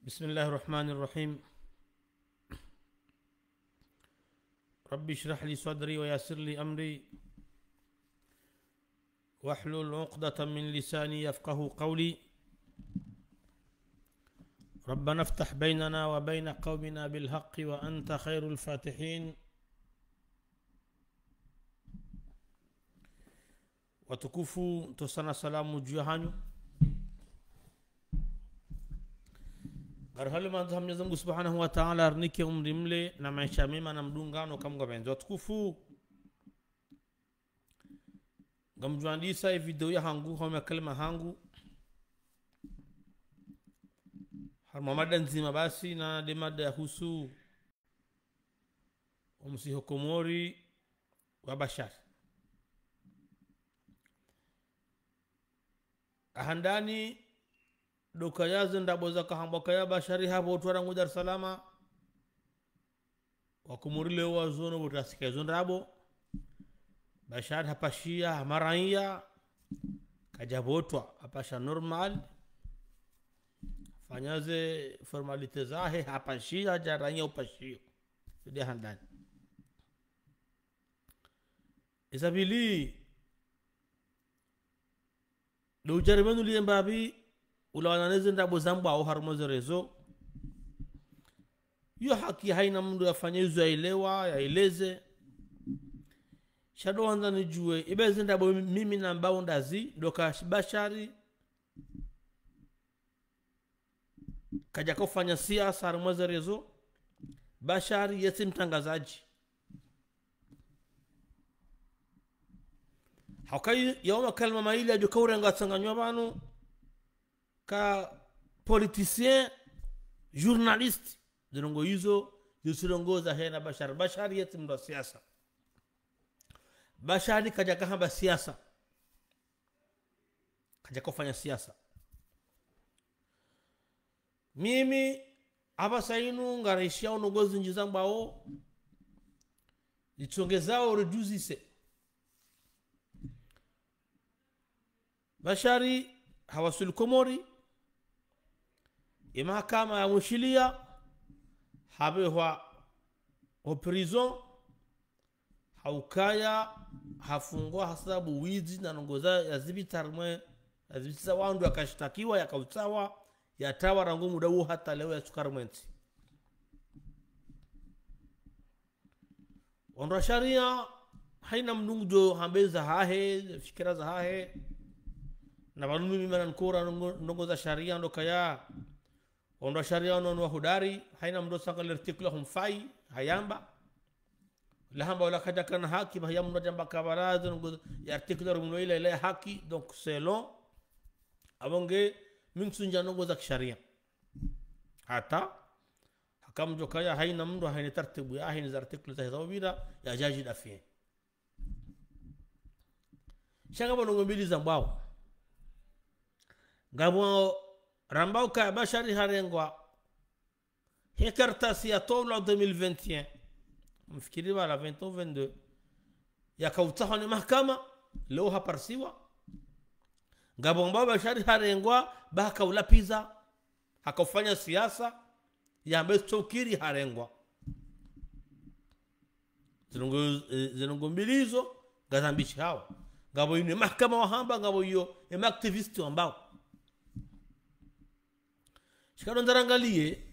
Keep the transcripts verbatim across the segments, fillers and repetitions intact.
بسم الله الرحمن الرحيم. رب اشرح لي صدري ويسر لي أمري واحلل عقدة من لساني يفقهوا قولي. ربنا افتح بيننا وبين قومنا بالحق وأنت خير الفاتحين. Watukufu, ntsontsaha salamu dju yahanyu. Ngaruhalo mwandzo ha Mwenyezi Mungu Subhanahu wa Ta'ala arinike umri mle na maesha mema na mdungano kamwe ngapvendze. Watukufu, ngamdjo andisa ye video yahangu, hau makalima yahangu, harumwa mada ndzima basi, na nde mada yahusu omsihu Komori wa Bashar. Ahandani, ndo ukaya ze ndrabo zakahambwa ukaya Bashar hapvo utwara ngu Dar es Salaam, Wakomori leo wazono pvo utasika izo ndrabo. Bashar hapashiya, ha maraiya, kadja pvo utwa, hapasha normal. Hafanya ze formalités zahe, hapashiya, hadja raiya upashiyo. Nde ahandani. Eza pvili, ndo udjaribu nuliye mbapvi, ulawana neze ndrabo zambwao harumwa ze réseaux. Yo haki, haina mndru yafanye izo yaelewa, yaeleze. Sha ndo wandza nidjuwe, ibe ze ndrabo mimi nambao ndazi, ndo uka Bashar kadjaka ufanya siasa harumwa ze réseaux, Bashar yetsi mtrangazadji. Hauka yi-, yawo makalima mayili yadjoka urenga tsanganywa pvanu, ka politicien, journaliste, ze ndrongoo izo, zitsi ndrongoo zahe na Bashar. Bashar yetsi mndru wa siasa. Bashar kadjaka hamba siasa. Kadjaka ufanya siasa. Mimi, apvasa inu, ngarishiyao ndrongoo zindji zambwao, zitsongezao ridjuzise. Bashar hawaswili Komori, ye mahakama yamwishiliya, hapvehwa ho prison, haukaya hafungwa hasababu widzi na ndrongoo za yazipvira harumwa, yazipvira wandru yakashitakiwa, yakautsawa, yatrawa rangu muda uwo hata leo yatsuka harumwa entsi. Wandru wa sharia, haina mndru ngudjo hamba zahahe, fikira zahahe. Na pvanu mimi mana nkora ndrongoo, ndrongoo za sharia ndo ukaya wandru wa sharia wanu wa hodari, haina mndru tsanga le article humfayi, hayamba. La hamba wala kadjakana haki, ba ya mndru djamba kabarazo, ndrongoo ya article ya rumu ila ila ya haki, donc selon. Apvo nge, mi ntsundja ndrongoo za kisharia. Hata, haka mdjo ukaya haina mndru, haina tartibu ya, haina za article za, za upvira, yadjadji dafiye. Sha ngapvo ndrongoo mbili zambwao. Ngapvo rambao ukaya Bashar harengwa he kartasi yatolwa deux mille vingt et un. Mfikiri pvala vingt ou vingt-deux. Yakautsahwa ni mahakama, leo haparisiwa. Ngapvo ngambao Bashar harengwa, ba hakaulapviza, hakaufanya siasa, yambe tsokiri harengwa. Ze ndrongoo, eh, ze ndrongoo mbili izo, ngazambishihao. Ngapvo inu ye mahakama wahamba, ngapvo iyo, ye ma activistes wambao. Shikao ngarangaliye,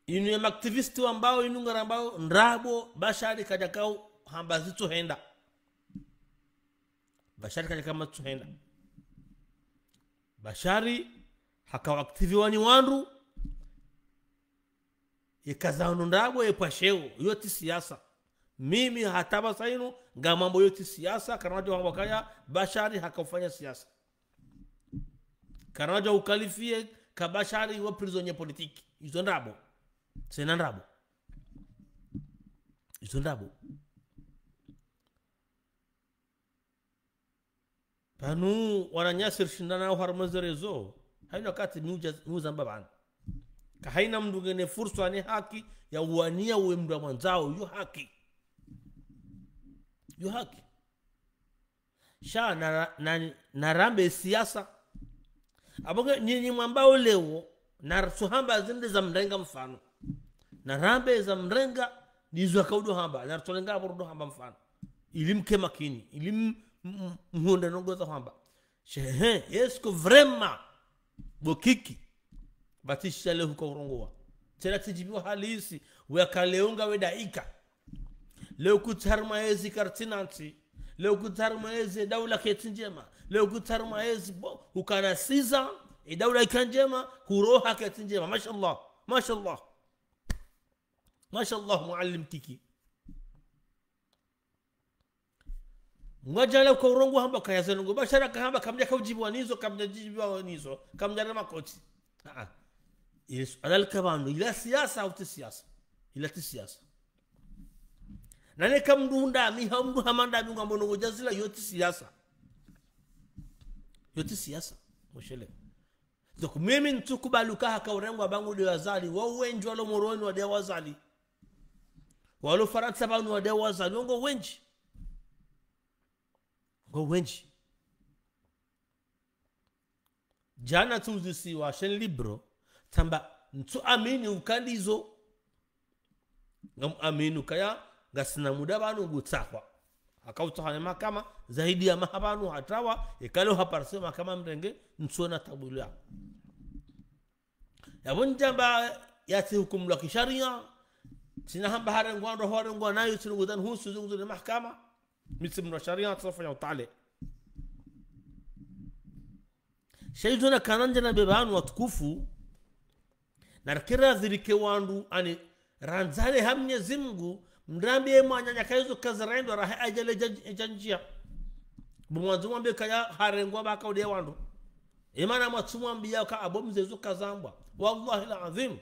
inu ye ma activistes wambao, inu ngarambao, ndrabo, Bashar kadjakao hamba zitsohenda. Bashar kadjaka hamba zitsohenda. Bashar hakao activiwa ni wandru, yeka zanu ndrabo yepvwasheo, yo tsi siasa. Mimi hata pvasa inu, ngamwambao yo tsi siasa, karina djo hamba ukaya, Bashar hakaufanya siasa. Karina djo uqualifier ka Bashar wa prisonnier politique. Izo ndrabo. Tsena ndrabo. Izo ndrabo. Pvanu wananyasi rishindanao harumwa ze réseaux, haina wakati mi udja, mi uzamba pvanu. Ka haina mndru ngena fursa ne haki ya uwania uwe mndru yamwandzao, yo haki. Yo haki. Sha na, na, narambe siasa. Apvo nge nyinyi mwambao leo, naritsohamba zinde za mrenga mfano. Narambe za mrenga, ndizo akaudo hamba, naritsolenga apvo rudo hamba mfano. Ili mke makini, ili m-, m-, mhundre ndrongoo za hamba. Shehe, est-ce que vraiment, bo Kiki, pvatsi sha leo huka urongowa. Tsena tsidjibiwa halisi, weka leo ngawe daika. Leo kutsi harumwa ezi kartsinantsi. Leo kutsi harumwa ezi daula ketsi ndjema. Leo kutsi harumwa ezi bo, ukana siza, e daula ika ndjema, huroha ketsi ndjema. Mashallah, mashallah. Mashallah, muallim Kiki. Ngwadjale kwa urongowa hamba kaya zenu ngo. Bashara kahamba kamdja kaudjibiwa nizo, kamdja djibiwa nizo, kamdja na makoti. Ah, ah. Ile suala lika pvanu, ila siasa au tsi siasa. Ila tsi siasa. Nane kamdru ndami, hau mdru hama ndami, ngambo ndrongoo dja zila, yo tsi siasa. Yo tsi siasa. Moshele. Donc, mimi ntsukubali uka haka urengwa pvangu nde Azali, wao wendji walo Moroni wande wa Azali. Walo Farantsa pvanu wande wa Azali, wo ngo wendji. Ngo wendji. Djana tsiuzisiwa chaîne libre, tsamba ntsu amini uka ndizo. Ngam amini ukaya, ngasina muda pvanu ngutsahwa. Haka utsahwa ne mahakama, zaidi ya maha pvanu hatrawa, eka leo haparisa mahakama mrenge, ntsona tabu ilo. Yapvo ndjamba yatsi hukumulwa kisharia, tsina hamba harengwa ndo harengwa nayo, tsi ndrongoo za nihusu zunguzo ne mahakama, mi tsi mndru wa sharia, tsofanya utale. Sha izo nakana ndje nambe pvanu watukufu, narikere ridhirike wandru, ani randzane ha Mnyezi Mungu, mrambiye mwananya ka izo kazirendwa raha ajale ja-, ja ndjia. Bo mwandzo mwambe kaya harengwa pvaka ude wandru. Imana mwatsu mwambiya ka apvo mze izo kazambwa. Wallahi al-adhim.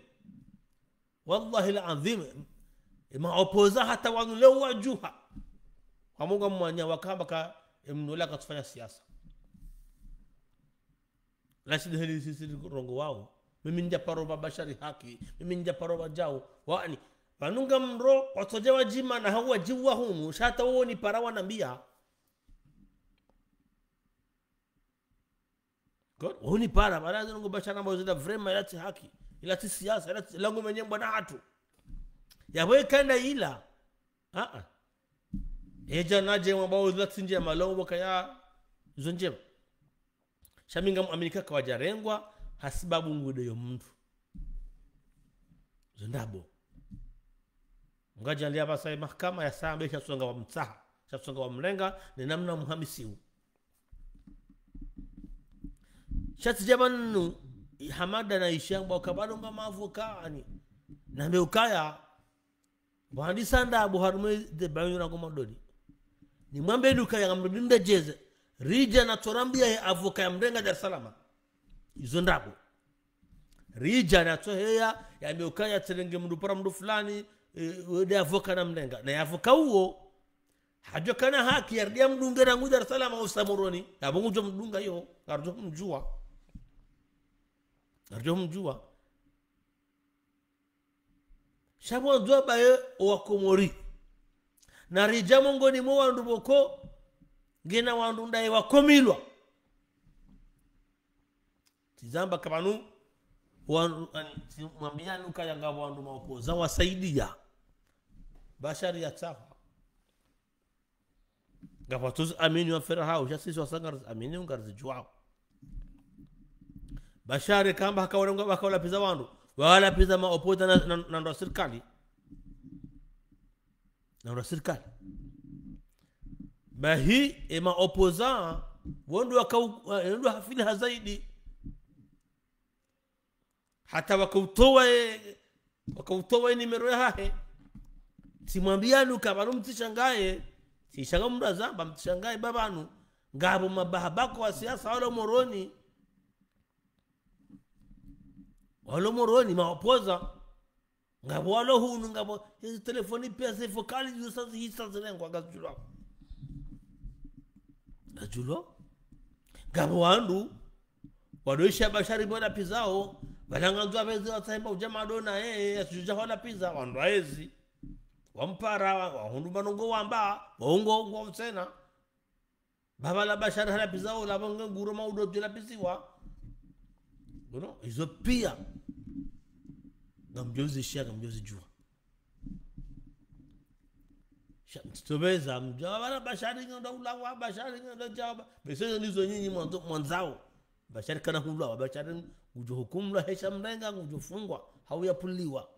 Wallahi al-adhim. Ema opposants hata wanu leo wadjuha. Wamunga mwanya wakamba ka, e mndru ola katsufanya siasa. Rashid heli sisi rongowawo. Mimi ndja paro pva Bashari haki. Mimi ndja paro pva djau. Wani. Pvanu ngamro, watsodja wadjima na hau wadjiwa hunu. Sha hata wo nipara wanambiya. Good. Wo nipara, pvala zinu ngo Bashari amba zila vraiment, ila tsi haki. Ila tsi siasa, ila tsi, ila ngo menyembwa na hatru. Yapvo ikanda ila. Ah, ah. Edja nadje mwamba wo zila tsi ndjema, lo ngo kaya zo ndjema. Sha mi ngam amini ka kawadjarengwa, hasibabu ngudo yo mndru. Zo ndrabo. Ngadja ndiya pvasa ye mahakama ya sambe sha tsonga wamtsaha, sha tsonga wamrenga, ne namna muhamisiwu. Sha tsi djapvanu, Hamada na Ishangwa, uka pvanu nga ma avocats ani. Nambe ukaya, pvwandisa ndrabo harumwa ze bayinu na ngo madoni. Nimwambe nduka ya ngamdundejeze. Ridja na tsorambiya ye avocat ya mrenga Dar es Salaam. Izo ndrabo. Ridja na tsoheya, yambe ukaya tserenge mndru para mndru fulani, e, wende avocat na mrenga. Na ye avocat uwo, hadjo kana haki, yaridi ya mdunge rangu Dar es Salaam au sa Moroni. Yapvo ngudjo mdunga yo, ngarudjo mdjuwa. Ngarudjo mdjuwa. Sha pvwandzo pvaye owa Komori. Na ridja mongoni mwa wandru pvoko, ngena wandru ndaye wakomilwa. Tsizamba ka pvanu, wandru, ani, tsimwambiyani ukaya ngapvo wandru ma opposants wasaidiya. Bashari yatsahwa. Ngapvatsu zi amini wa fera hao, sha sisi wasa ngarizi amini, ngarizidjuwao. Bashari kamba haka wala, haka walapviza wandru, walapviza ma opposants na, na, na ndo sirikali. Na ndo sirikali. Bahi, e ma opposants, wo ndo waka u-, wo ndo hafili ha zaidi. Hata wakautowa e, wakautowa e numéro yahahe. Tsimwambiyani uka pvanu mtsishangaye. Tsishanga mndru azamba mtsishangaye pvapvanu. Ngapvo mabahabako wa siasa walo Moroni. Walo Moroni, ma opposants. Ngapvo walo hunu, ngapvo, ezi telefoni piya ze focales, zisa zihisa zirengwa, ngazidjulwa. Ngazidjulwa. Ngapvo wandru, wandru isha Bashari pvo walapvizao, pvala ngandzo apveze watsahimba udja madona, eh, yasudja walapviza, wandru waezi. Wampara, wa, wahundru manongo wamba, waungo, ungo mtsena. Pvapvala Bashari halapvizao, lapvo nge nguro maudo djo lapviziwa. Ngono, izo pia. Ngamdjo zishiya, ngamdjo zidjuwa. Sha, mtsitsobeza, mdjuwa, bana Bashari ngwendo ulawa, Bashari ngwendo djawa. Bese ndizo nyinyi mwandzo, mwandzao. Bashari kana hulawa, Bashari ngudjo hukumlwa, hesha mrenga, ngudjo fungwa, hau yapvuliwa.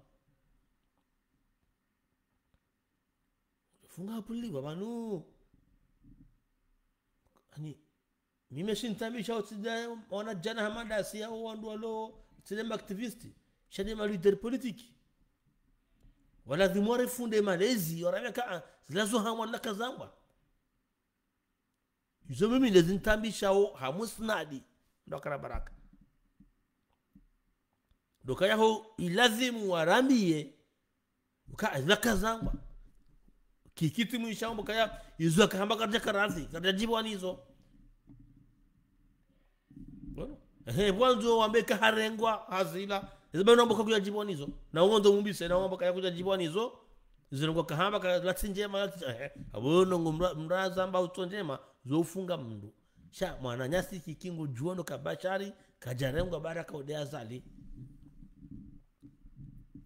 Ngudjo fungwa, hapvuliwa, pvanu. Ani, mimi shintambisha utsida wana djana hamada siya wandru walo, utsida ma activiste, sha nde ma leader politique. Wala dhimwari funde malezi, warambe ka, zilazo hamwa na kazangwa. Izo mimi ndezi ntambishao ha musnadi. Ndo kana baraka. Ndo kaya ho ilazimu warambiye. Uka, zila kazangwa. Kikiti mwishao mbo kaya, izo kahamba kadja karadhi, kadja djibu wanizo. Ngono. Ehe, pvwandzo wambe kaharengwa hazila. Izo bana mbo kakudja djibu wanizo. Na uondzo mumbise, na wamba kaya kudja djibu wanizo. Izo ngo kahamba ka latsi ndjema, latsi, ehe. Abo no ngo mra-, mraza mba utso ndjema, zo ufunga mndru. Sha, mwananyasi kiki ngudjuo ndo ka Bashari, kadjarengwa baraka ude Azali.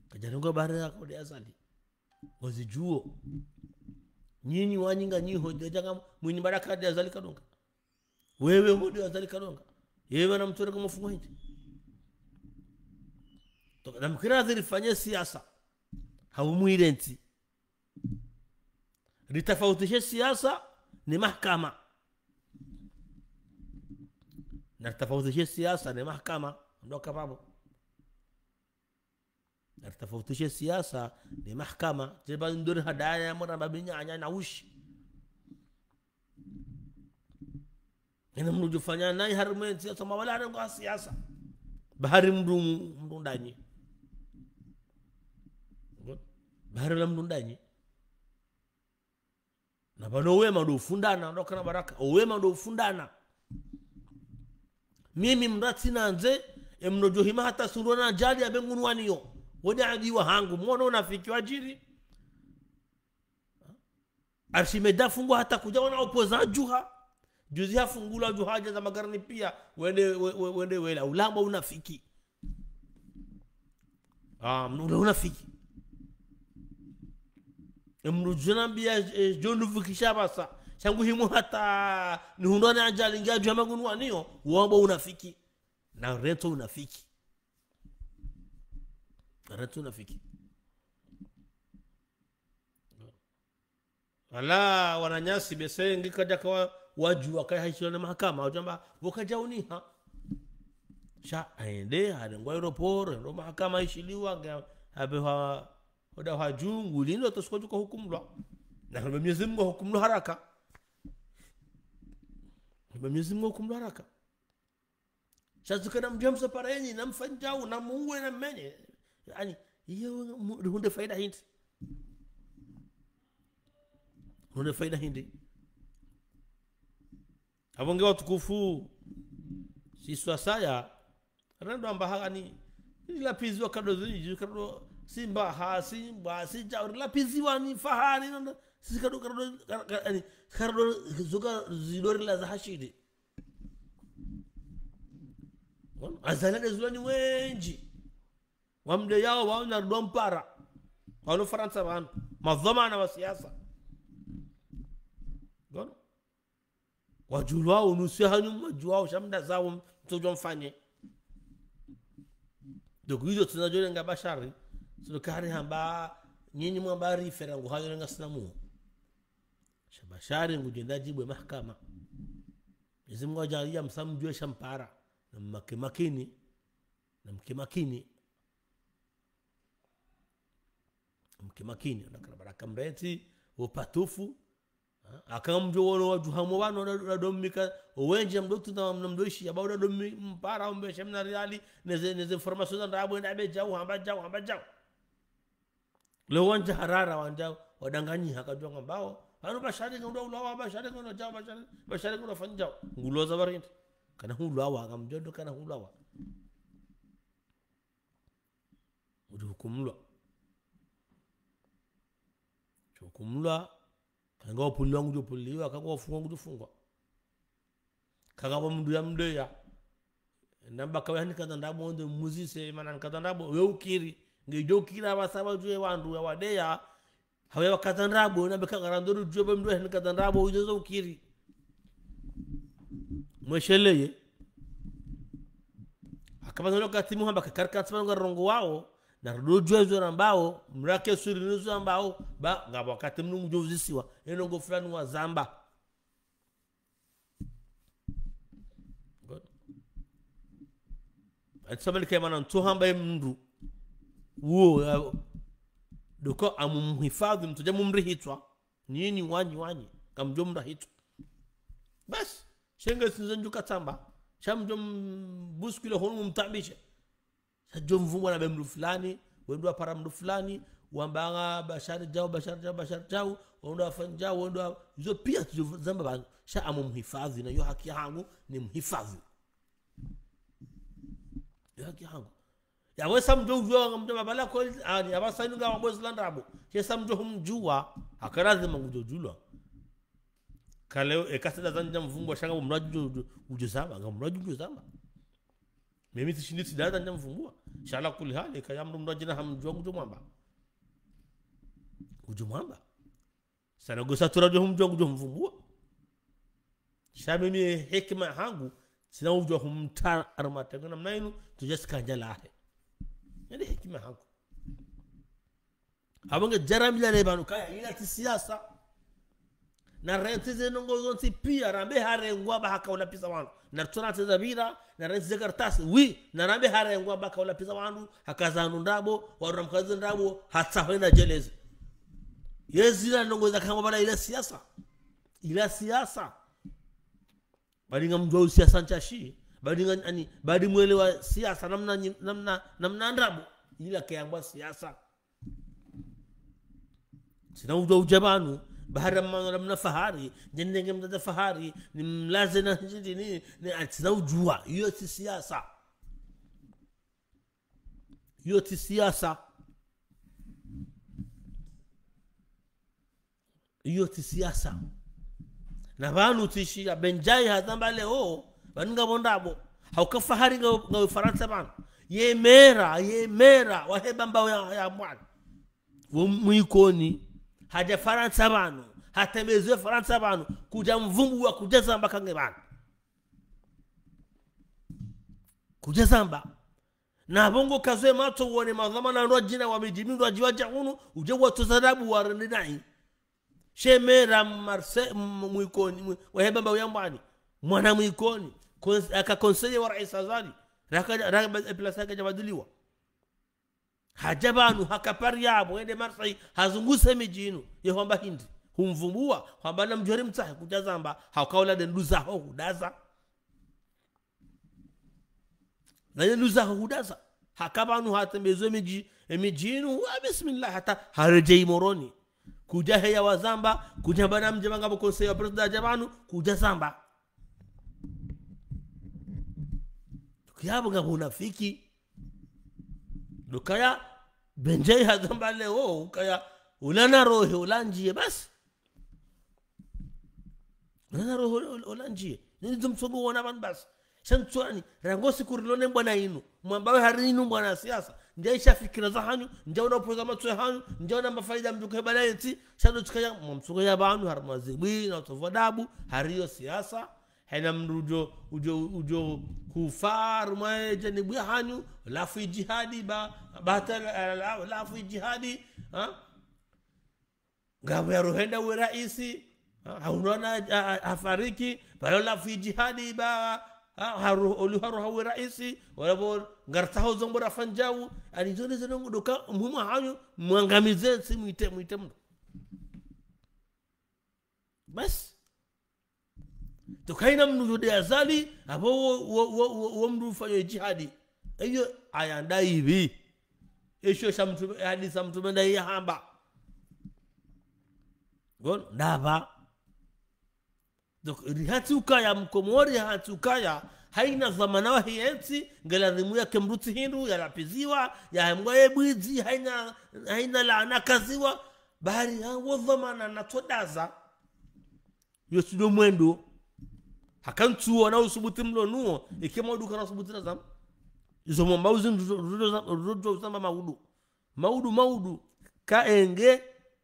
Kadjarengwa baraka ude Azali. Ngozidjuo. Nyinyi wanyinga nyiho, dejanga mwinyi baraka ude Azali kadonga. Wewe ude Azali kadonga. Yewe na mtore kwa mfungo hindi. Toka, na mkira zirifanye siasa. Hau mwirentsi. Ritafautishe siasa ne mahakama. Na ritafautishe siasa ne mahakama. Ndo kapvapvo. Na ritafautishe siasa ne mahakama. Teba ndori hadaya mwana babinya anya na ushi. Ena mndru udjofanya nayi harimwa entsi ya tsoma wala harengwa siasa. Bahari mndru, mndru ndanyi. Bahari la mndru ndanyi. Na pvanu wema ndo ufundana, ndo kana baraka. Wema ndo ufundana. Mimi mndru atsina ndze, e mndru udjohima hata sundwa na ajali ya bengu nwaniyo. Wode adi wa hangu, mwono unafiki wadjiri. Archimède afungwa hata kudja wana opposant djuha. Juzi hafungulwa djuha hadja za magarani pia. Wende, we-, we-, wende wela. Ulamba unafiki. Ah, mnu-, ule unafiki. E mndru udjo nambia, eh, djo nuvukisha pvasa. Sha nguhimu hata nihundrwa na ajali ngia djuha mangu nwaniyo. Wamba unafiki. Na rentso unafiki. Na rentso unafiki. Wala wananyasi bese ngi kadja kawa wadjuwa kaya haishiliwa ne mahakama, wadjamba, pvo kadja uniha. Sha, aende, harengwa aéroport, ndo mahakama haishiliwa, nge, habe ha, hoda ha djungu, lindo tosuko djuka hukumlwa. Na hamba Mwenyezi Mungu hukumlwa haraka. Hamba Mwenyezi Mungu hukumlwa haraka. Sha zuka na mdjamsa pareni, na mfanyao, na muwe, na menye. Yaani, iyo mu-, rihundre faida hindri. Rihundre faida hindri. Apvo nge watukufu, si swasaya, rendo amba haka ni, ni lapvizi wa kado zi, kado si mbaha, si mbwa, si djau, lapvizi wa ni fahari, no, no, si kado, kado, kado, kado, yaani, kado zuka zidori la za hashiri. Azali nde zula ni wendji. Wamdeyao wao na rudwa mpara. Walo Farantsa pvanu. Madhwamana wa siasa. Ngono. Wadjulwao, nusu hanyu mwadjuwao, sha mda zao, mtsodjo mfanye. Donc, izo tsinadjo renga Bashari, tsi ndo kari hamba, nyinyi mwamba rife rangu hayo renga sinamu. Sha Bashari ngudjo enda djibwe mahakama. Mwenyezi Mungu adjaliya msamdjuwe sha mpara. Na mmake makini. Na mke makini. Mke makini. Ndo kana baraka mrentsi, upatufu. Ha? Aka ngamdjo wono wadjuha mwa pvanu, wada, wada domika, owendji mdo tunda, mdo ishi, yaba wada domi, mpara, umbe, shemna riali, neze, neze information za ndrabo, enda be djau, hamba djau, hamba djau. Leo wandja harara, wandja wadanganyiha, kadjuwa ngambao. Pvanu Bashari ngudjo ulawa, Bashari ngudjo djau, Bashari, Bashari ngudjo fanya djau. Nguloza barindi. Kana hulawa, ngamdjo ndo kana hulawa. Ngudjo hukumlwa. Ngudjo hukumlwa. Kanga upvuliwa ngudjo pvuliwa, kanga ufungwa ngudjo fungwa. Kanga pvo mndru ya mdeya. Namba kawe hanika za ndrabo ndo muzise, mana nika za ndrabo, we ukiri. Ngedjo ukiri apvasa pvadjuwe wandru ya wadeya. Hawe waka za ndrabo, namba ka ngarandoro djuwe mndru hanika za ndrabo, ujo zo ukiri. Mwesheleye. Haka pvanu wakati muhamba kakari katsi pvanu ngarongowao, na rudo djuwe zo rambao, mrake suri nizo rambao, ba, ngapvo wakati mndru ngudjo uzisiwa, eno ngo fulani wazamba. Good. Ati sabalike mana ntsu hamba ye mndru. Uwo, ya, doko amumhifadhi, mtsudja mumrihitswa. Nyinyi wanyi, wanyi. Kamdjo mrihitswa. Basi, shenge sinzo ndjuka tsamba. Sha mdjo mbuskile honu mumtabishe. Sha djo mvumwa na be mndru fulani, wendo wapara mndru fulani, wamba nga Bashari djau, Bashari djau, Bashari djau, wendo wafanya djau, wendo wa-, izo pia tsidjo zamba pvanu. Sha amumhifadhi, na yo haki hangu nimhifadhi. Yo haki hangu. Ya we sa mdjo udjuwa, ngamdjo mabala kweli, ani, apvasa inu ngapvo mwezi la ndrabo. She sa mdjo humdjuwa, haka lazima ngudjo djulwa. Kaleo, eka tsi daza ndja mvumwa, sha ngamdjo mdru djo, djo, udjo zamba, ngamdjo mdru djo zamba. Mimi tsishindi tsi daza ndja mvumwa. Sha ala kuli hali, eka ya mndru mndru adjina hamdjuwa ngudjo mwamba. Ngudjo mwamba. Sa na gosa tura djo humdjuwa ngudjo mvumwa. Sha mimi hekima hangu, tsina udjuwa humtara matengo namna inu, tsudja tsikandja lahe. Yende hekima hangu. Apvo nge djaramila le pvanu kaya, ila tsi siasa. Na rentsi ze ndrongo zontsi pia, rambe harengwa ba haka ulapviza wandru. Na tsona tseza pvira, na rentsi ze kartasi, oui, na rambe harengwa ba haka ulapviza wandru, haka za wandru ndrabo, wandru ramkaze ndrabo, hata hwenda djeleze. Yezi la ndrongo za kama pvala ila siasa. Ila siasa. Badi ngamdjuwa usiasa ntsashi. Badi nga, ani, badi mwelewa siasa, namna nyi-, namna, namna ndrabo. Ila kayambwa siasa. Tsina udjuwa udja pvanu, bahari ya mano namna fahari, ndjendenge mdada fahari, nimlaze na ndjindi ni, ni, tsina udjuwa, iyo tsi siasa. Iyo tsi siasa. Iyo tsi siasa. Na pvanu tsishiya Benjai hazamba leo, pvanu ngapvo ndrabo. Hauka fahari nga, nga Farantsa pvanu. Ye mera, ye mera, wahe Bambao ya, ya Mwali. Wo Mwikoni, hadja Farantsa pvanu, hatembezwe Farantsa pvanu, kudja mvumbuwa, kudja zamba kange pvanu. Kudja zamba. Na pvo ngo kazwe matso wone madhwamana ndo adjina wa midji, ndo adjiwa dja hunu, udje watsoza ndrabo warende nayi. She mera Marse-, m-, Mwikoni, mwi-, wahe Bambao ya Mwali. Mwana Mwikoni. Kons-, aka conseiller wa Raisi Azali. Raka, raka, e place yake djabadiliwa. Hadja pvanu, haka pari yapvo, hende Marseille, hazunguse midji inu, ye hwamba hindri. Humvumbuwa, hwamba namdjuwa ri mtsahe, kudja zamba, hauka ula nde nduzaho hudaza. Na nde nduzaho hudaza. Haka pvanu hatembezwe midji, e midji inu, wa bismillah, hata haredjeyi Moroni. Kudja heya wazamba, kudja pvanu mdje pvanga pvo conseiller wa président hadja pvanu, kudja zamba. Kiyapvo ngapvo unafiki. Ndo ukaya, Benjai hazamba leo, ukaya, ula na rohe, ula ndjiye, basi. Ula na rohe, ula, ula ndjiye. Nini zo mtsongo wona pvanu basi. Sha ntswani, rangu siku rilo ne mbwana inu. Mwamba we hari inu mbwana siasa. Ndja isha fikira za hanyu, ndja una upweza matso ya hanyu, ndja una mafaida mdjuke bala yeti. Sha ndo tsikaya, mwa mtsongo ya pvanu, hari mazibwi, na utovu wa adabu, hari yo siasa. Hayina mndru udjo, udjo, udjo hufa, rumwa ye djanibu ya hanyu, lafu idjihadi, ba, ba hata la, la, la, lafu idjihadi, ha? Ngapvo ya rohenda we raisi, ha? Haunwa na, a, a, hafariki, pvala lafu idjihadi, ba, ha? Haru, olu haru hawe raisi, wala pvo, ngartsaho zombo rafanyao, ani zone zone ngudoka, muhimu hanyu, mwangamize, tsi mwite, mwite mndru. Basi. Tsi ukaya hayina mndru udjo de Azali, apvo wo, wo, wo, wo, wo mndru ufanyao idjihadi. Eyo, aya nda ipvi. Esho sha mtrume, hadisi ya mtrume nda iya hamba. Ngono, ndapvi. Donc, rihatsi ukaya mkomori, rihatsi ukaya, hayina dhwamana wahe yentsi, nge lazimu yake mdru tsi hindru, yalapviziwa, yahembwa ye bwidzi, hayina, hayina laana kaziwa, bari ha wo dhwamana na tsodaza. Yo tsi ndo mwendo. Haka ntsuwo na usubuti mlo nuwo, ike maudu kana usubuti na zamba. Izo mwamba uzi ndo, ndo, ndo, ndo, ndo, ndo zamba maudu. Maudu, maudu. Ka enge,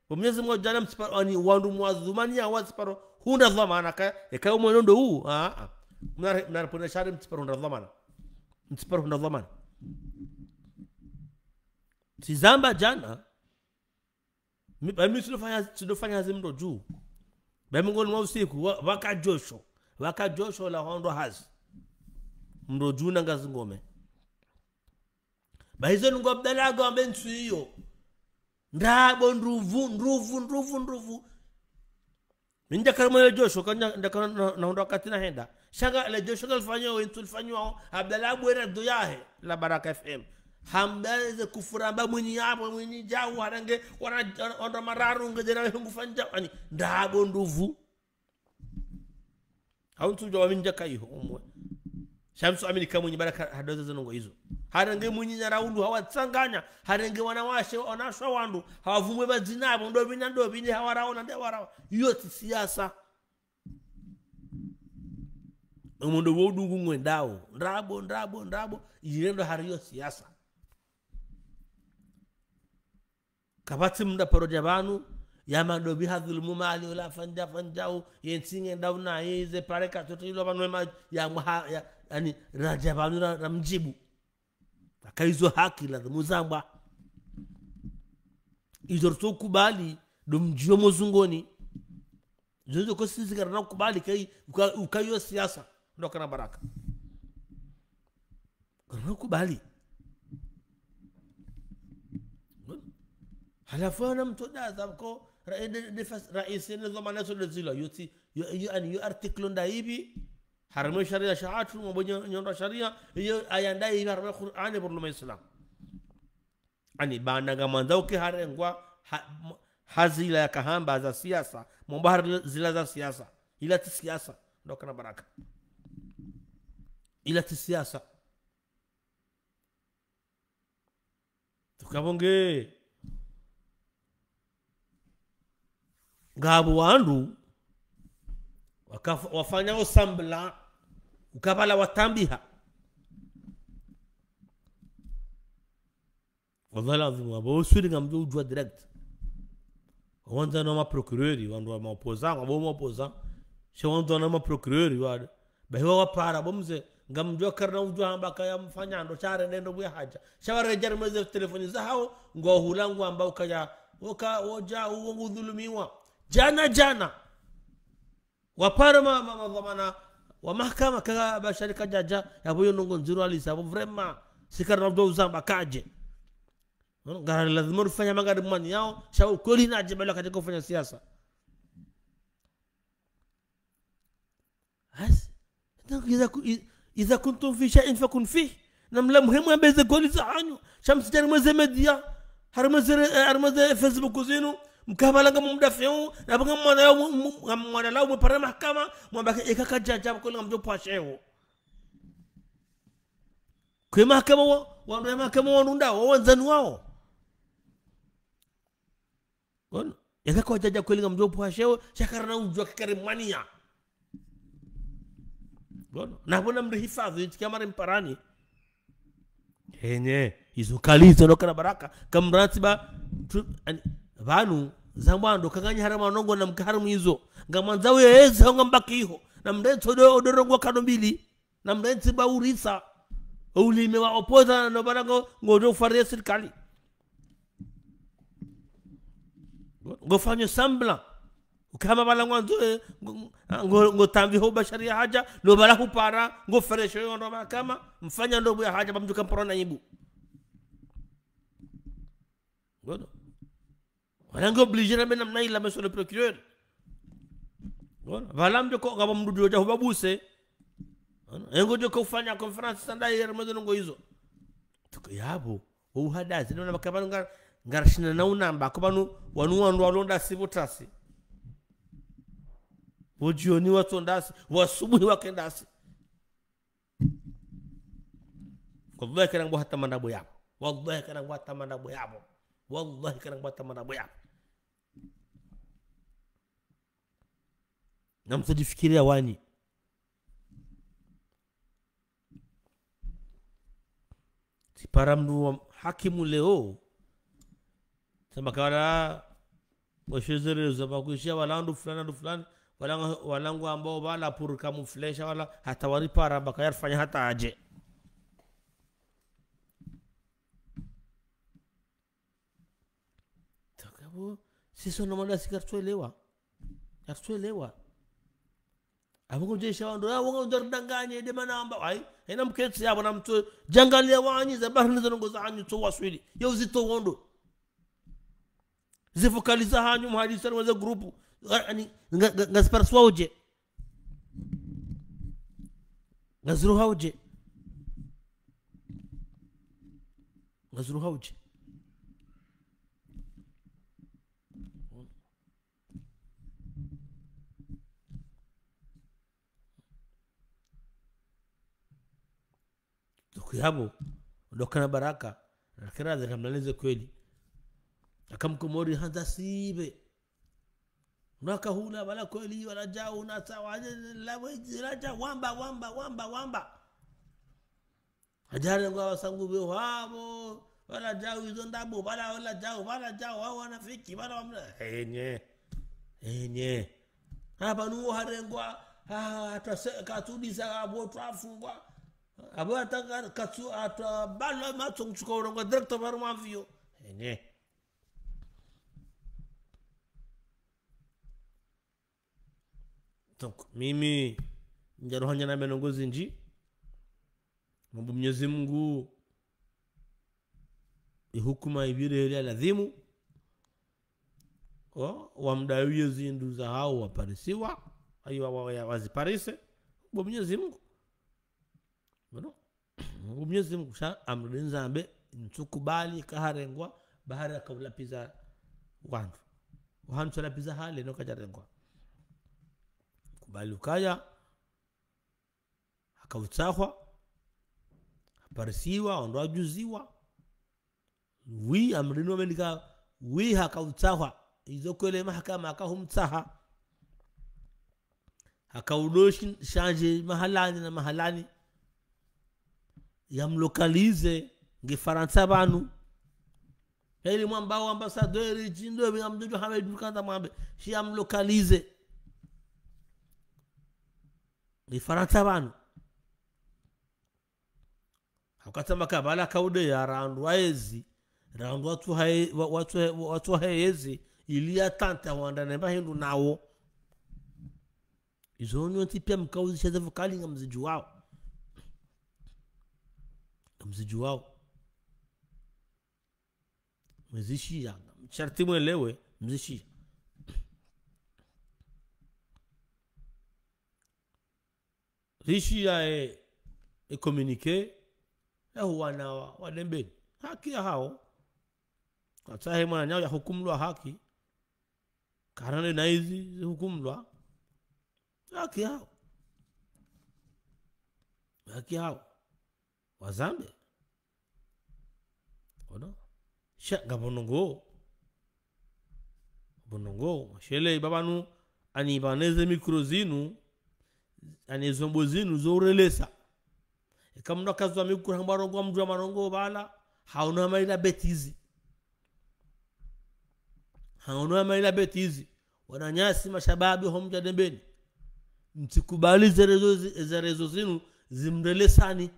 bo Mwenyezi Mungu djana mtsiparo, ani wandru mwadhumani ya watsiparo, hundra dhwamana ka, eka umwendo ndo u, a, a. Mnare, mnare pone shari mtsiparo hundra dhwamana. Mtsiparo hundra dhwamana. Tsi zamba djana, mi, ba mi tsidofanya, tsidofanya hazi mndru dju. Ba mi ngoni mwa usiku, wa, waka djosho. Waka djosho la hondro hazi. Mndru dju na ngazi ngome. Ba hizo nungo Abdallah ago ambe ntsu iyo. Ndrabo ndruvu, ndruvu, ndruvu, ndruvu. Mi ndjakara mwe le djosho, ka ndja, ndjakara na, na hundra wakati na henda. Sha nga le djosho ka lifanyo, we ntsu lifanyo, Abdallah abwera ndo yahe, la Baraka F M. Hamba ze kufura amba mwinyi yapvo, mwinyi djau, harenge, wana, wana, wana mararu, ngedjera we hungu fanya djau, ani, ndrabo ndruvu. Hau ntsu djau wa mi ndjaka iho, umwe. Sha mtsu amini ka mwinyi Baraka hadoza ze nongo izo. Harenge mwinyi nyara undru, hawatsanganya, harenge wanawashe, wanawashe wandru, hawavumwe madzina yapvo, ndo pvi na ndo pvi, nde hawarawo na nde hawarawo. Iyo tsi siasa. Omo ndo wo udungu ngwendao. Ndrabo, ndrabo, ndrabo. Ile ndo hari yo siasa. Kapvatsi mndru paro dja pvanu, ya mando pvi hadhulumu mali, ula fanya, fanya u, ye ntsi nge ndau na, ye ze pare katoto ilo pvanu ema, ya mwaha, ya, ani, radja pvanu ra, ra mdjibu. Aka izo haki, lazimu zambwa. Izo rutso kubali, ndo mdjio mozungoni. Zonzo ko sisi karina kubali kai, uka, uka yo siasa. Ndo kana Baraka. Karina kubali. Halafu ana mtru da za ko, ra, de, de fas, raisi ne dhwamana so de zilo. Yo ti, yo, yo, ani, yo article nda ipvi, harumwa sharia shahatru, mwambo nyo, nyonda sharia, yo aya nda ipvi, harumwa Qur'ani, burluma Islam. Ani bana ngamwandzo uke harengwa ha, m, ha zila yakahamba za siasa, mwamba hari zila za siasa. Ila tsi siasa. Ndo kana Baraka. Ila tsi siasa. Tukapvo nge. Ngapvo wandru wakafa, wafanya usambla, ukapvala watambiha. Wallahi lazima, wapvo uswiri ngamdjo udjua direct. Wandza na ma procureur, wandru wa ma opposant, wapvo ma opposant. Sha wandza na ma procureur, wade. Bahi wa wapara, bo mze, ngamdjo karina udjua hamba kaya mfanya ndo share nendo buya haja. Sha waredjari mweze telefoni za hao, ngo hula ngwamba ukaya, woka, wodja, uwo ngudhulumiwa. Djana, djana. Wapara ma, ma, ma, dhwamana wa mahakama, kaka Bashari kadjadja, yapvo yo nongo ndziro alisa, yapvo vraiment, si karina udjua uzamba kadje. Ngara lazima rufanya mangari mwani yao, sha ukweli nadje bala katika ufanya siasa. Has, donc, إذا ك, إذا كنتم في شيء فكونوا فيه. Na mla muhimu ambeze kweli za hanyu. Sha msidjari mweze media. Harumwa ze, eh, harumwa ze Facebook zinu. Mkapvala ngamumdafiu. Na pvanga mwana yao, mu, mu, mwana lao mwepare mahakama. Mwamba ke eka kadjadja kweli ngamdjo pvwashewo. Kwe mahakama wa, wandru ya mahakama wandru nda, wa wandzani wao. Ngono. Yaka kwadjadja kweli ngamdjo pvwashewo, sha karina udjua kikari mwaniya. Ngono. Na pvo na mri hifadhi, ntsi kamari mparani. Henye, izo kali izo ndo kana Baraka, kamratsi ba, tu, ani, pvanu, za mwando, kanganya harumwa nongo na mka harumwa izo. Ngamwandzo uye ezi, ngambaki iho. Na mrentso do, do rongo kado mbili. Na mrentsi ba urisa. Ulime wa opposant no bala ngo, ngo do fare sirikali. Ngo fanyo sambla. Ukama bala ngwandzo, eh, ngo, ngo, ngo tambi ho Bashari ya haja, no bala hupara, ngo fare sho yo ndo mahakama, mfanya ndo buya haja, ba mdjuka mpara na ibu. Ngono. Wana nge obligé na mena mna ila monsieur le procureur. Wana, pvala mdjo ko, ngapvo mdru djo dja hubabuse. Wana, engo djo ko ufanya conférence sanda yere mwezo nongo izo. Tuko yapvo, wo uhadazi, nona makapvanu nga, ngarashinda na unamba, ko pvanu, wanu wandru walonda si pvo tasi. Wo djioni watsonda si, wasubuhi wakenda si. Wallahi, kana ngapvo hata mandrabo yapvo. Wallahi, kana ngapvo hata mandrabo yapvo. Wallahi, kana ngapvo hata mandrabo yapvo. Na mtsojifikiria wanyi. Tsipara mndru wa hakimu leo. Samba kawala, washezereza, bakuishia wala wandru fulani, wandru fulani, wala nga-, wala ngwambao wala pour camoufler, wala hata waripara, baka yarifanya hata aje. Takabo, sisi wana mwana sika tuelewa. Tuelewa. Abo ngodjesha wandru, ah, wanga udjari danganye, de mana amba, ai, haina mketsi, abo na mtso, djangaliya wanyu, za bahari nizo ndrongo za hanyu, tso waswili. Yo uzito wondo. Zifukaliza hanyu, muhadisa, mwaze grupu. Ani, nga, nga, ngaziparisiwa udje. Ngaziruha udje. Ngaziruha udje. Tuku yabo, ndo kana baraka, nakira ze kamnanize kweli. Aka mkomori handza sibe. Unaka hula, wala kweli, wala djau, na sawa, la wezi, la djau, wamba, wamba, wamba, wamba. Hadjari ngwa wasangu be wabo, wala djau izo ndabo, wala, wala djau, wala djau, wa wanafiki, wala wamla. Enye. Enye. Haba nuwo harengwa, ah, atwa se-, katudisa, abo twafungwa. Abo ataka, katsu, atwa balo matso mtsuka urengwa directeur baru mavio. Enye. Donc, mimi, ndjarohanya na menongo zindji. Mambo Mwenyezi Mungu, ihukuma ibire ya ladhimu. O, wamdawiye zindru za hao waparisiwa. Ayo wa, wa, wa, waziparise. Bo Mwenyezi Mungu. Bono. Mwenyezi Mungu sha amri nzambe, ntsukubali kaharengwa, bahari akaulapiza wandru. Wahantu lapiza hale, no kajarengwa. Kubali ukaya, hakautsahwa, haparisiwa, wandru wajuziwa. Wi, amri no mendika, wi hakautsahwa. Izo kwele mahakama hakahumtsaha. Hakaudo shin-, shanje mahalani na mahalani. Yamlokalize, nge Farantsa pvanu. Heli mwamba wa ambassadeur, chindo, bi amdojo hame dukanda mwambe. Shi yamlokalize. Nge Farantsa pvanu. Hakatamba kabala kaude ya randru wa ezi, randru watsu hae-, wa-, watsu he-, watsu hae ezi, ili ya tanta wanda nemba hindru nawo. Izo nyontsi pia mkauzisha ze vokali ngamzidjuwao. Ngamzidjuwao. Mzishiya. Sharti mwelewe, mzishiya. Rishiya e, e communiqué, ya huwana wa, wa Dembeni. Haki ya hao. Katsahe mwananyawo ya hukumulwa haki. Karane na izi, zihukumulwa. Haki ya hao. Haki ya hao. Wazambe. Ono. Sha, nga bonongo. Bonongo, mashele, ibabanu, ani baneze mikro zinu, ani zombo zinu, zo urelesa. Eka mndru akazwa mikro hamba rongowa mndru ya marongo bala, haono hama ila bêtise. Haono hama ila bêtise. Wananyasi mashababi ho mdja Dembeni. Mtsikubali ze réseau zi-, ze réseau zinu zimrelesani.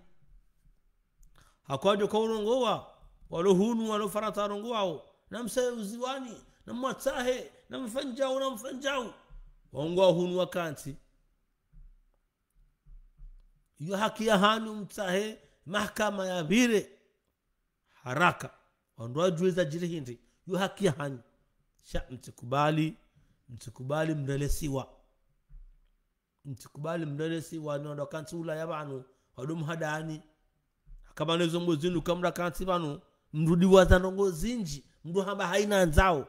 Hakwadjo kaurongowa, walo hunu, walo Farantsa warongowao. Na msaye uziwani, na mwatsahe, na mfanyao, na mfanyao. Waongowa hunu wakantsi. Iyo haki ya hanyu mtsahe, mahakama ya pvire. Haraka. Wandru wadjuwe zadjiri hindri. Iyo haki ya hanyu. Sha mtsikubali, mtsikubali mrelesiwa. Mtsikubali mrelesiwa ni wandru wakantsi Ulaya pvanu. Wandru mhadani. Haka pvanu ezombo zinu kamdru kantsi pvanu. Mndru diwaza ndrongo zindji. Mndru hamba haina ndzao.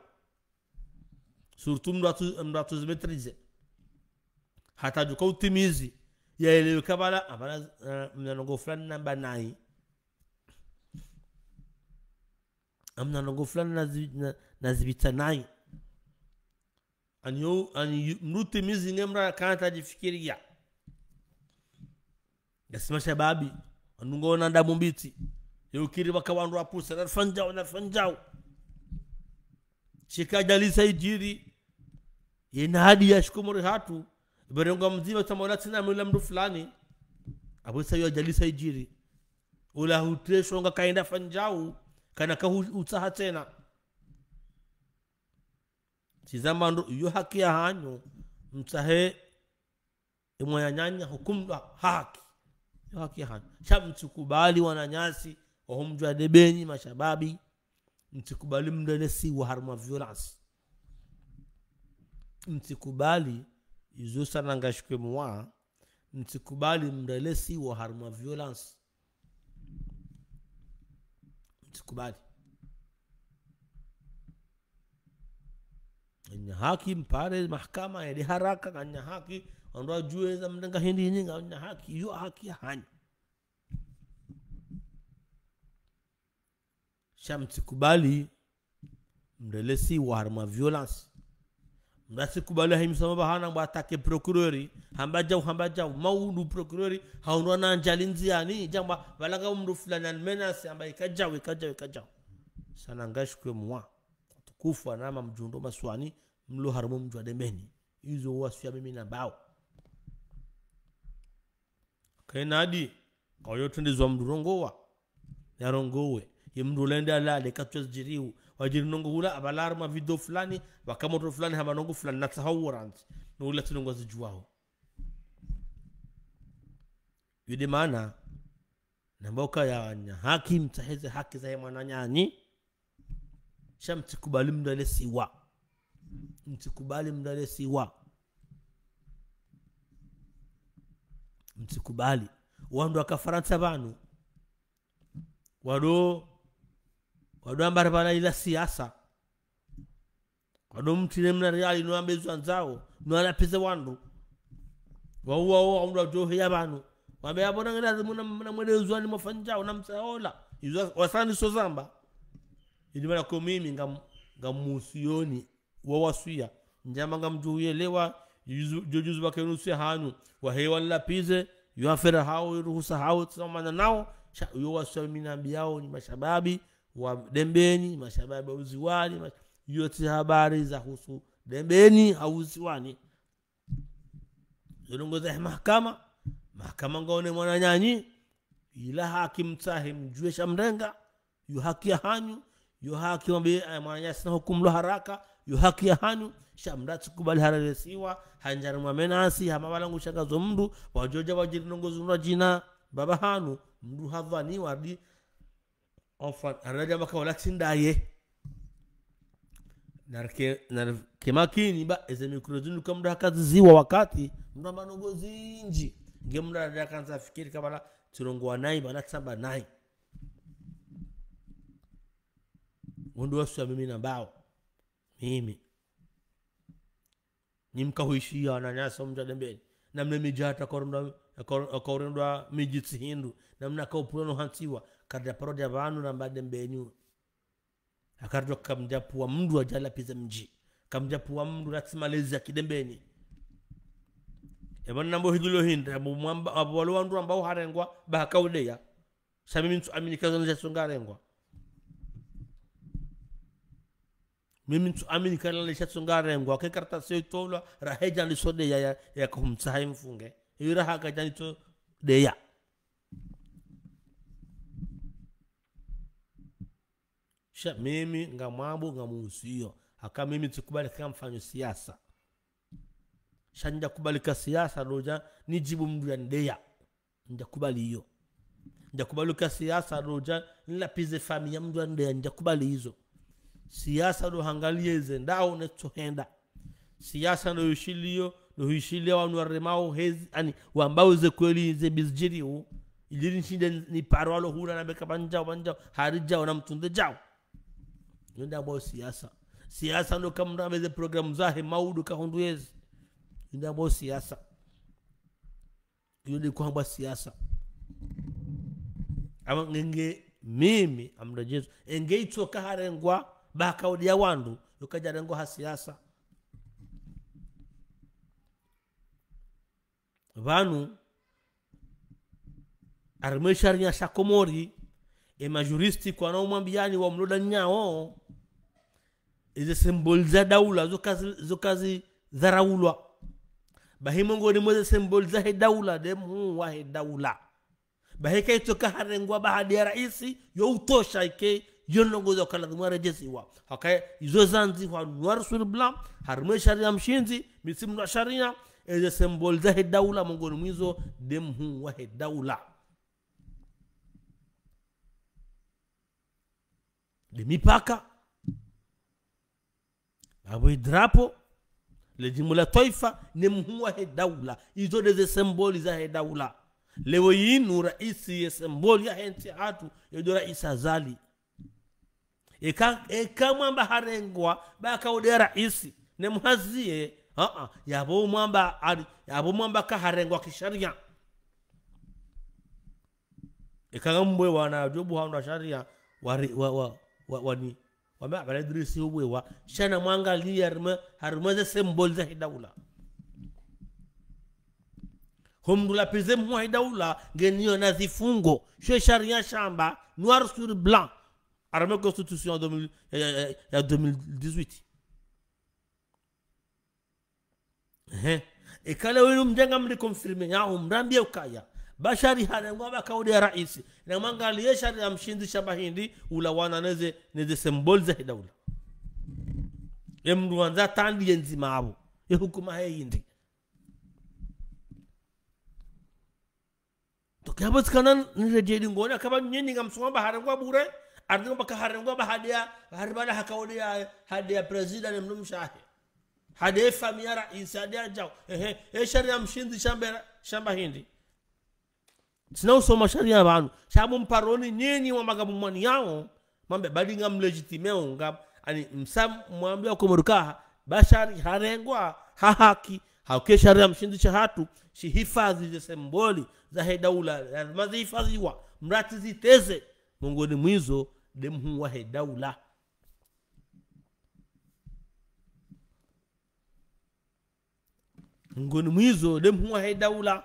Surtout mndru atsu-, mndru atsuzi maîtriser. Hata djuka utimizi. Yaelewe kabala, abala, eh, mna ndrongo fulani namba nayi. Amna ndrongo fulani nazi-, na-, nazipvitsa nayi. Ani yo, ani yu-, mndru utimizi nge mndru kantsi adjifikiriya. Ngasi mashababi, wanu ngwona damu mbitsi. Yo ukiri waka wandru wapvusa, narifanye djau, narifanye djau. Shika djalisa idjiri. Yena hadi ya shikomori hatru. Iberengo mdzima tsamola tsina mila mndru fulani. Apvo isa yo djalisa idjiri. Ula hutreshwa nga kaenda fanye djau, kana kahu-, utsaha tsena. Tsi zamba ndo, yo haki yahanyu, mtsahe, emwananyasi hukumlwa haki. Yo haki yahanyu. Sha mtsikubali wananyasi, waho mdji wa Dembeni, mashababi, mtsikubali mndrelesiwa harumwa violence. Mtsikubali, izo sana ngashikwe mwa, mtsikubali mndrelesiwa harumwa violence. Mtsikubali. Nganya haki mpare mahakama yende haraka, nganya haki, wandru wadjuwe za mrenga hindri nyinga, nganya haki, yo haki yahanyu. Sha mtsikubali mndrelesiwa harumwa violence. Mndru tsikubali hahimisa mabahana mba attaquer procureur, hamba djau, hamba djau, maudu procureur, haundrwa na ajali ndziani, djamba, pvala nga mndru fulani ani menace, hamba ika djau, ika djau, ika djau. Sana ngashikwe mwa. Watukufu wananya mdjundo masiwani, mlo harumwa mdji wa Dembeni. Izo wasiya mimi nambao. Kaina hadi, kawoyo trende zwa mndru rongowa. Narongowe. Ye mndru ulende alale, katsuwa zidjiriwo. Wadjiri ndrongoo hula, apvala harumwa video fulani, waka motro fulani, hamba ndrongoo fulani, natsaha uwo randzi. No hula tsi ndrongoo zidjuwawo. Yo nde maana, namba ukaya nganya haki, mtsaheze haki zahe mwananyanyu. Sha mtsikubali mndrelesiwa. Mtsikubali mndrelesiwa. Mtsikubali. Wandru waka Farantsa pvanu. Wado, wado ambare pvala ila siasa. Wado mtine mna riali no ambe zwandzao, no alapvize wandru. Wauwa, wauwa, wandru wadjoheya pvanu. Wambe apvo nangena mna, mna mwende zwandzani mwafanye djau, na mtsahe ola. Izo wasani so zamba. Indi mana ko mimi ngam-, ngamusioni, wawasiya. Ndjama ngamdjo uyelewa, juzu, djo juzu pvake nusu yahanyu. Wahewa nilapvize, yo affaire hawo, yo ruhusa hawo, tsamana nawo, sha, yo wasiya mimi nambiyao nyi mashababi, wa Dembeni, mashababi wa Uziwani, ma-, yo tsi habari zahusu Dembeni, hau Uziwani. Zo ndrongoo za mahakama, mahakama ngaone mwananyanyu, ila haki mtsahe mdjuwe sha mrenga, yo haki yahanyu, yo haki wambe, eh, mwananyasi na hukumlwa haraka, yo haki yahanyu, sha mndru tsikubali harelesiwa, handjari mwa menace, hama pvala ngu shangazo mndru, wadjodja wadjiri ndrongoo zinu djina, baba hanyu, mndru hadhwaniwa di, Enfin, aradja maka wala tsi ndaye. Narike, narike makini ba, eze mikro zinu ka mndru hakaziziwa wakati, mndru hamba ndrongoo zindji. Nge mndru aradja kandza fikiri ka pvala, tsirongowa nayi, pvala tsamba nayi. Wandru wasiya mimi nambao. Mimi. Nyi mkahuishiya wananyasi wa mdji wa Dembeni. Namna midji hata kaurendwa, kaur-, kaurendwa midji tsi hindru. Namna kaupvulwa no hantsiwa. Karidja paro dja pvanu namba Dembeni. Akaridjo kamdjapvuwa mndru adjalapviza mdji. Kamdjapvuwa mndru ratsi malezi ya kidembeni. Eba nambo hidjulo hindri, abo mwamba, abo walo wandru ambao harengwa, ba haka udeya. Sha mimi ntsu amini ka zana sha tsunga rengwa. Mimi ntsu amini ka zana sha tsunga rengwa. Ke kartasi yo itolwa, raha djani so deya ya, ya kahumtsaha imfunge. Iyo raha kadjani so deya. Sha mimi ngamwambo ngamusiyo. Haka mimi tsikubali ka mfanyo siasa. Sha ndjakubali ka siasa dodja, nidjibu mndru ya ndeya. Ndjakubali iyo. Ndjakubali ka siasa dodja, nilapvize famiyi ya mndru ya ndeya, ndjakubali izo. Siasa ndo hangaliye ze ndao ne tsohenda. Siasa ndo yushiliyo, ndo yushiliya wanu waremao hezi, ani, wambao ze kweli ze bizidjiriwo. Ili nishinde niparo walo hula nambe ka pvandjao, pvandjao, haridjao na mtsunde djao. Yo nda ambao siasa. Siasa ndo ka mndru ambe ze programu zahe maudu kahundru yezi. Yo nda ambao siasa. Iyo nde kuhambwa siasa. Ama nge, nge mimi, amra Jesu. Enge itsoka harengwa, ba haka udeya wandru, yo kadjarengwa ha siasa. Pvanu, harimwa e shariya sha Komori, E majuriste kwana umwambiani wa mloda nyawo. Eze symbole za daula, zo kazi, zo kazi dharaulwa. Bahi mongoni mwa eze symbole zahe daula, nde mhuu wahe daula. Bahi eka itsoka harengwa baada ya raisi, yo utosha ike, yo ndrongoo za kala zimwa redjeziwa. Haka izo zandzi hwa noir sur blanc, harimwa sharia mshindzi, misimu na sharia, eze symbole zahe daula, mongoni mwa izo, nde mhuu wahe daula. Nde mipaka. Apvo e drapeau, le djimbo la twaifa, ne mhuu wahe daula. Izo nde ze symbole zahe daula. Leo yinu raisi ye symbole yahe ntsi hatru, ye ndo raisi Azali. Eka, eka mwamba harengwa, ba kaude raisi, ne mhaziye, a-a, yapvo mwamba, ari, yapvo mwamba ka harengwa kisharia. Eka ngambwe wana djobu hauna sharia, wari, wa, wa, wa, wani, wame abala Idrisi ubwewa, sha na mwangaliye harimwa, harimwa ze symbole zahe daula. Ho mndru la pize mhuu wahe daula, ngeniyo na zifungo, sho sharia shamba, noir sur blanc, harimwa constitution ya deux mille, ya, ya, ya, ya deux mille dix-huit. Ehe. Eka leo yinu mdja ngamri confirmé, yaho mrambiye ukaya Bashari harengwa ba kaude raisi. Na mwangaliye sharia mshindzi shamba hindri, ulawana neze, neze symbole zahe daula. Ye mndru wandza tandi ye ndzima apvo. Ye hukuma he hindri. Donc yapvo tsikana niredjeyi ngoni, aka ba nyenyi ngamsoma ba harengwa bure, ari ngamba ka harengwa ba hade ya, hari bala ha kaude ya, hade ya président ne mndru mshe wahe. Hade ya famille ya raisi, hade ya djau. Ehe, e sharia mshindzi shamba, shamba hindri. Tsina usoma sharia pvanu. Sha mumparoni nyenyi wa magabu mwani yawo, mwambe badi ngamlégitiméo, ngam, ani msa mwambe wa Komori ka, Bashari harengwa, ha haki, hauka e sharia mshindzi shahatru, shihifadhi ze symbole zahe daula, lazima zihifadhiwa, mrati ziteze, mongoni mwa izo, nde mhuu wahe daula. Mongoni mwa izo, nde mhuu wahe daula.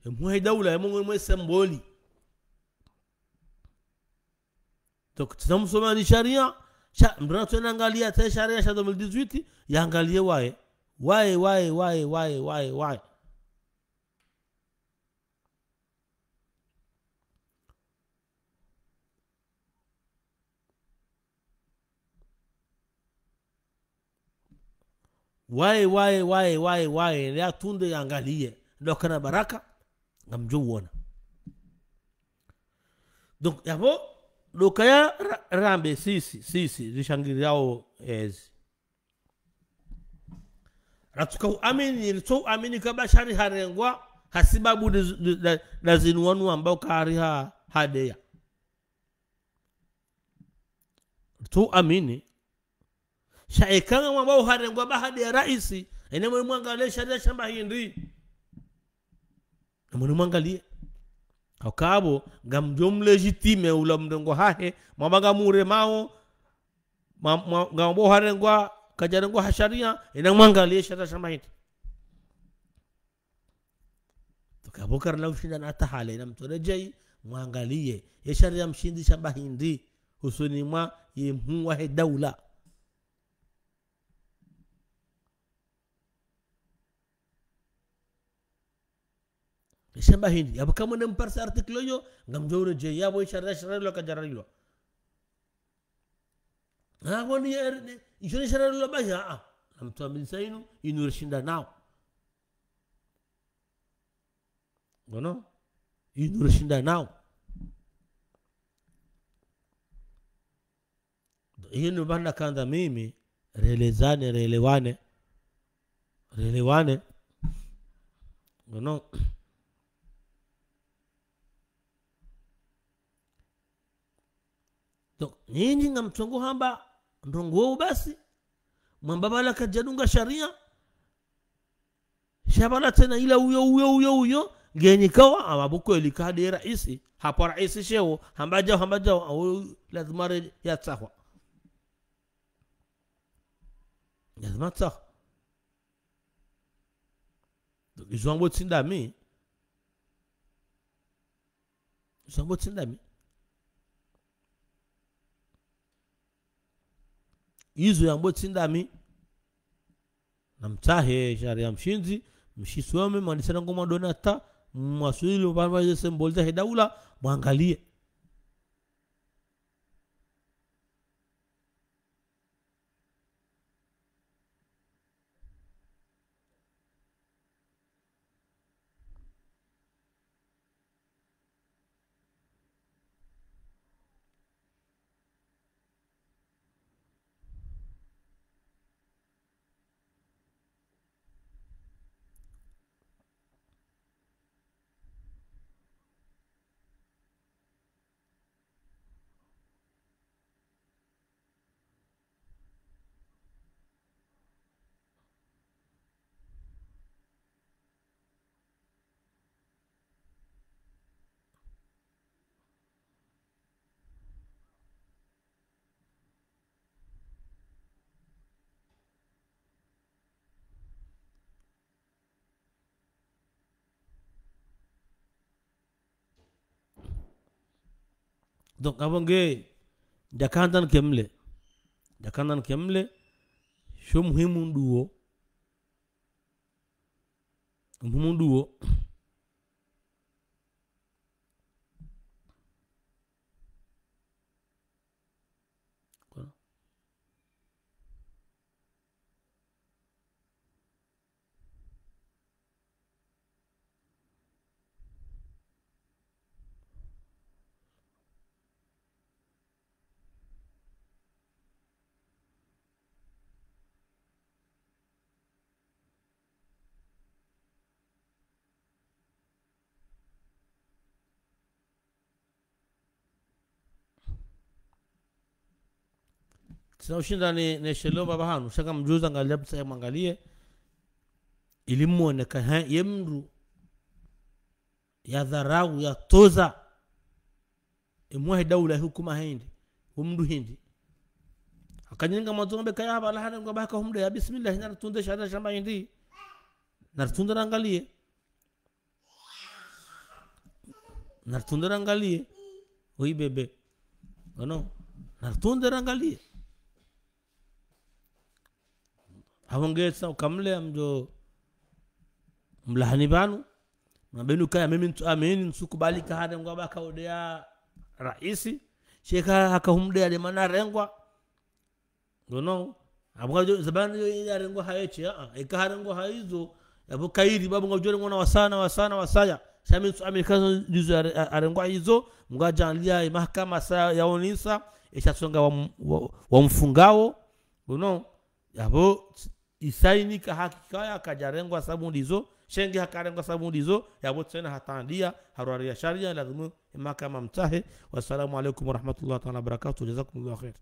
Nde mhuu wahe daula, ye mongoni mwa symbole. Donc, tsina msoma ni sharia, sha, mndru na tsena angaliya, tse sharia sha deux mille dix-huit, yangaliye waye. Waye, waye, waye, waye, waye, waye. Waye, waye, waye, waye, waye, ya tunde yangaliye. Ndo kana baraka, ngamdjo uona. Donc, yapvo, ndo kaya ra-, rambe sisi, sisi, rishangiriyao ezi. Ratsuka uamini, ritso uamini ka Bashari harengwa, hasibabu nda, nda, nda zinu wanu wamba uka hari ha, hadeya. Ritso uamini. Sha eka ngamwamba uharengwa ba hade ya raisi, ene mwe mwangaliye sharia shamba hindri. Mwe mwangaliye. Hauka apvo, ngamdjo mlégitiméo ula mrengo hahe, mwamba ngamuremao, mwa, mwa, ngamwamba uharengwa, kadjarengwa ha sharia, ene mwangaliye sharia shamba hindri. Donc apvo karina ushinda na tahale, na mtsoredjeyi, mwangaliye. Ye sharia mshindzi shamba hindri, hosoni mwa ye mhuu wahe daula. Shamba hindri. Yapvo kamwe ne mparisa article yo, ngamdjo uredjeyi, yapvo sharia, sharia lo kadjaralilwa. Apvo ni, er, ni, isho ni sharia lo bahi, a, a. Na mtru aminisa inu, inu rishinda nao. Ngono? Inu rishinda nao. Inu bana kandza mimi, relezane, relewane. Relewane. Ngono? Donc, nyinyi ngamtsongo hamba ndrongoo basi, mwamba bala kadjadunga sharia, sha bala tsena ila uyo, uyo, uyo, uyo, ngenyi kawa, ama bukweli ka hade raisi, hapvo raisi sheo, hamba djao, hamba djao, au lazima re yatsahwa. Lazima tsahwa. Donc, izo wambo tsi ndami. Izo yambo tsi ndami. Izo yambo tsi ndami. Namtsahe sharia mshindzi, mshisome, mwandise na ngoma dona ta, mwaswili, upande wa ze symbole zahe daula, mwangalie. Donc, apvo nge, ndjakandza nkemle. Ndjakandza nkemle, sho muhimu nduwo. Muhimu nduwo. Tsina ushinda ni, nishelewo pvapvo hanu, sha ngamdjuza angalia pvitsa ya mwangalie, ili mwone ka, he, ye mndru, ya dharau, ya toza. Emwahe daula hukuma hindri, wo mndru hindri. Akanyinga mwandzo ngambe kaya hapvala hale ngwamba haka humdeya, bismillah, naritsunde shahada shamba hindri. Naritsunde rangalie. Naritsunde rangalie. Oui, bébé. Ono. Naritsunde rangalie. Apvo nge tsina ukamle amdjo mlahani pvanu. Mambeni ukaya mimi ntsu-, amini ntsukubali ka harengwa pvaka udeya raisi. Sha eka haka humdeya de mana harengwa. Ngono. Apvo ngadjo, zamani yo harengwa hayeche, a, a. Eka harengwa hayizo. Yapvo kayiri, pvapvo ngadjo rengwa na wasaya, wasaya, wasaya. Sha mi ntsu amini ka zo ndizo hare-, ha-, harengwa hayizo. Mngu adjaanlia, e mahakama sa yaonesa. Esha tsonga wa m-, wa, wa mfungawo. Ngono. Yapvo, isaini ka hakika ya kadjarengwa sabu ndizo, sha nge hakarengwa sabu ndizo, yapvo tsena hatandia, harwari ya sharia, lazimu, e mahakama mtsahe. Wassalamu alaikum warahmatullahi taala wabarakatuh. Jazakumullahu khair.